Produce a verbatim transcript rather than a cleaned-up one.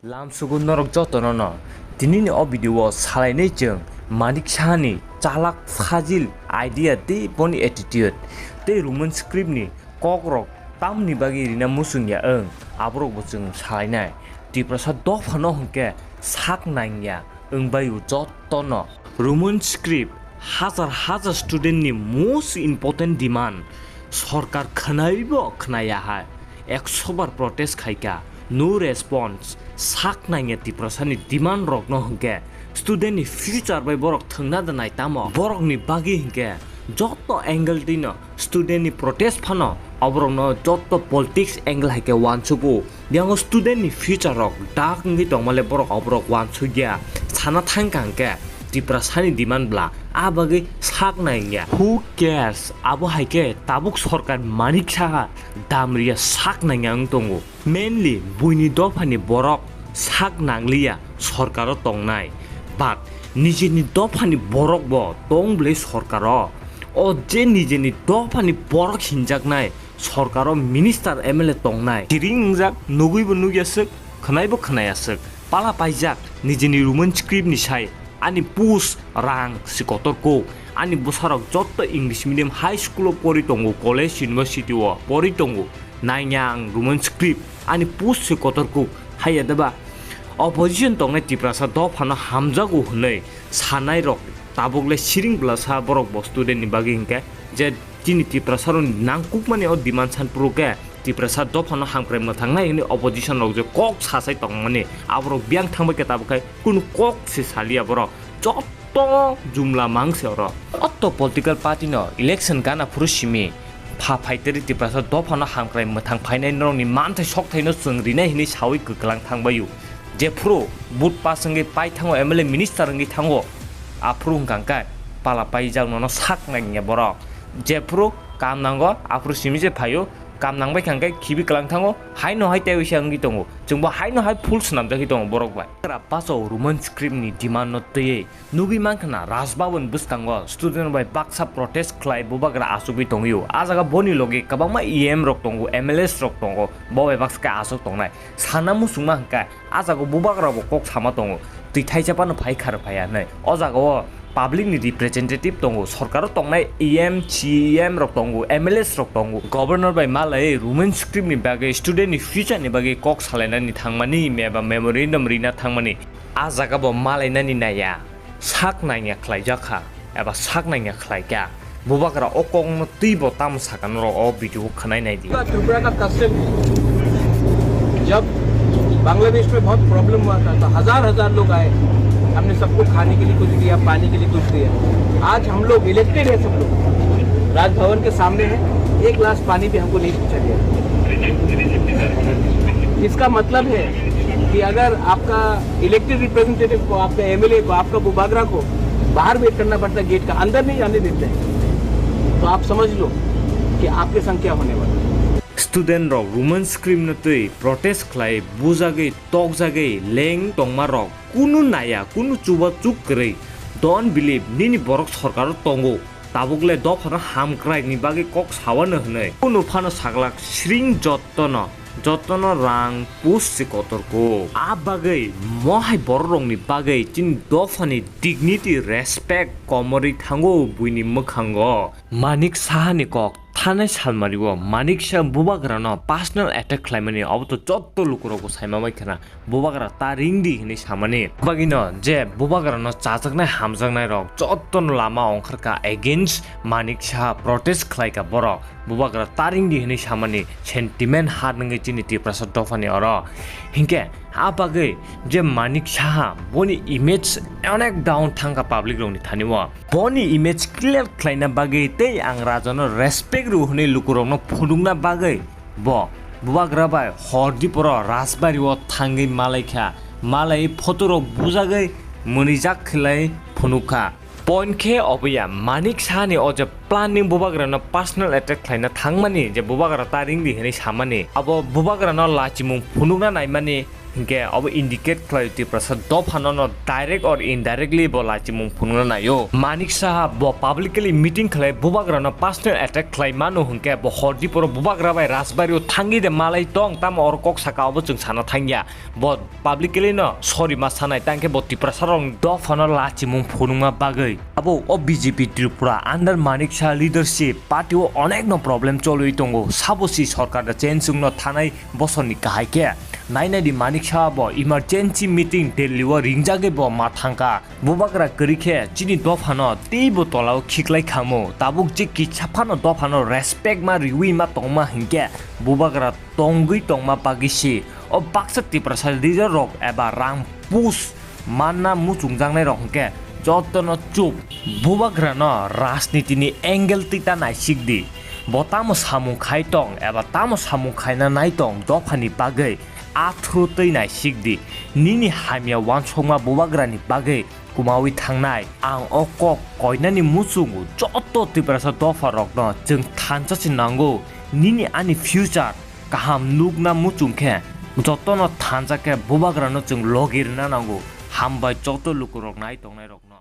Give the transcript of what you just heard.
Lamsugo norok jotono no. Tinini o video o salainai chwng Manik Saha ni chalak fajil idea tei boni attitude tei Roman script ni kokrok tamni bagwi rina muchung ya wng, aborok bo chwng salainai. Tiprasa dopha no hwnkhe sak nang ya wng bai o jotono. Roman script hajar hajar student ni most important demand, sorkar khwnaibo khwnaya hai, ekso bar protest khaika, no response, sak nangya Tiprasa ni demand rok no hwnkhe student ni future bai borok thwngna da nai tamo, borok ni bagwi hwnkhe joto angle twi no student ni protest phano oborok no joto politics angle hai khe uansugo. Yango student ni future rok dark wngwi tongmale borok oborok uansukya. Sana thangkha hwnkhe Tiprasa ni demand bla, a bagwi sak nangya. Who cares? Abo hai khe tabuk sorkar Manik Saha damriya sak nangya wng tongo. Mainly buini dophani borok sak nangliya sorkaro tongnai. But nijini dophani borok bo tong bwlai sorkaro. O je nijini dophani borok hinjaknai, sorkaro minister M L A tongnai. Kiring wngjak, nugwibo nugya swk, khwnaibo khwnaya swk. Pala paijak, nijini Roman script ni sai, ani pus, rang, si kotor kuk. Ani bwsarok jotto English medium high school o pori tongo, college, university o pori tongo. Nangya ang Roman script, ani pus si kotor kuk. Haiya deba, opposition tongnai Tiprasa dophano hamjago hwnwi sanai rok tabuk le siring bwlasa borok bo student ni bagwi hinkhe je chini Tiprasa rok nangkukmani o demand san phuru khe Tiprasa dophano hamkrai mwthangnai hwnwi opposition rok je kok sasai tongmani aborok biyang thangbai khe tabuk khai kunu kok se saliya borok. Jotto jumla mang se oro. Jotto political party no election gana phuru simi pha phaiteri Tiprasa dophano hamkrai mwthang phainai norokni manthai sokthaino chwng rinai hwnwi sawi kwklang thangbaio. Jephuru vote pass wngwi pai thango, M L A minister wngwi thango, aphuru hwnkha hwnkhe pala paijak nono sak nangya borok. Jephuru kam nango aphuru simi se phaio, kam nangbai kha hwnkhe khibi kwlang thango, haino hai tei waisa wngwi tongo. Chwngbo haino hai full swnamjakgwi tongo borok bai. Bagra paso Roman script ni demand no twiwi nugwi mankha na Raj Bhavan bwskango student bai baksa protest khlai bubagra achugwi tongwio. A jaga boni logi kwbangma E M rok tongo, M L As rok tongo, bo bai baksa khe achuk tongnai. Sana muchungma hwnkhe a jaga o bubagra bo kok sama tongo, twi thaisa phano phai kha rw phaiya hwnwi. O jaga o public ni representative tongo, sorkaro tongnai E M, C E M rok tongo, M L As rok tongo, governor bai malai Roman script ni bagwi, student ni future ni bagwi kok salainani thangmani eba memorandum rina thangmani. A jaga bo malainani naiya, sak nangya khlaijak kha, eba sak nangya khlaikha. Bubagra o kokno twibo tamo sakha norok o video o khwnai naidi. Tripura का कष्ट है। जब बांग्लादेश में बहुत प्रॉब्लम हुआ था तो हजार हजार लोग आए, हमने सबको खाने के लिए कुछ दिया, पानी के लिए कुछ दिया। आज हम लोग इलेक्टेड है सब लोग, राजभवन के सामने है, एक गिलास पानी भी हमको नहीं पहुंचा दिया। इसका मतलब है कि अगर आपका इलेक्टेड रिप्रेजेंटेटिव को, आपका एमएलए को, आपका बुबागरा को बाहर वेट करना पड़ता है, गेट का अंदर नहीं आने देते हैं, तो आप समझ लो कि आपके संग क्या होने वाला है। Student rok Roman script no twi protest khlai bujagwi tokjagwi leng tongma rok kunu naya, kunu chuba chuk kwrwi. Don't believe nini borok sorkaro tongo. Tabuk le dophano hamkrai ni bagwi kok sawano hwnwi. Kunu phano saglak sring jottono, jottono rang pus se kotor kuk. A bagwi mohai borok rokni bagwi chini dophani dignity, respect komorwi thango buini mwkhango. Manik Sahani kok thanai salmario Manik Saha bubagrano personal attack khlaimani obo to jotto lukurokbo saima bai khna. Bubagra ta ringdi hwnwi samani. Bagwino je bubagrano chajaknai hamjaknairok jottono lama ongkharkha against Manik Saha protest khlaikha borok. Bubagra ta ringdi hwnwi samani sentiment hat wngwi chini Tiprasa dophani oro. Hinkhe a bagwi je Manik Saha boni image onek down thangkha public rokni thanio. Boni image clear khlaina bagwi tei ang rajano respect rw hwnwi lukurokno phunukna bagwi Bo bubagra bai hor diporo Rajbari o thangwi malaikha, malai photo rok bujagwi mwnwijak khwlai phunukha. Point khe oboya Manik Sahani o je planning bubagrano personal attack khlaina thangmani je bubagra ta ringdi hwnwi samani, abo bubagrano lachimung phunukna naimani Hinkhe abo indicate khlai Tiprasa dophano no direct or indirectly bo lachimung phunukna naio. Manik Saha bo publicly meeting khlai bubagrano personal attack khlai mano hinkhe bo hor diporo bubagra bai Rajbari o thangwi de malai tong, tamo oro kok saka obo chwng sana thangya. Bo publicly no sorry ma sanai, tangkhe bo Tiprasa rok dophano lachimung phunukma bagwi. Abo o B J P Tripura under Manik Saha leadership party o onek no problem cholwi tongo. Sabo si sorkar da change wngno thanai bosorni kahai khe. Nainai di Manik Saha bo emergency meeting Delhi o ringjagwi bo ma thangkha. Bubagra kwrwi khe chini dophano teibo tolao khiklai khamu. Tabuk je kisa phano dophano respect ma riwi ma tongma hinkhe bubagra tongwi tongma bagwi si. O baksa Tiprasa leader rok eba rang push manna muchungjaknai rok hinkhe jotono chup. Bubagrano rajnitini angle twi ta naisik di. Bo tamo samung khai tong eba tamo samung khaina nai tong dophani bagwi athro twi naisik di. Nini hamya wansokma bubagrani bagwi kumawi thangnai. Ang o kok koinani muchungo joto Tiprasa dopha rokno chwng thansa se nango. Nini ani future kaham nukna muchung khe jotono thansa khe bubagrano chwng logi rwna nango. Hambai joto lukurok nai tongnai rokno.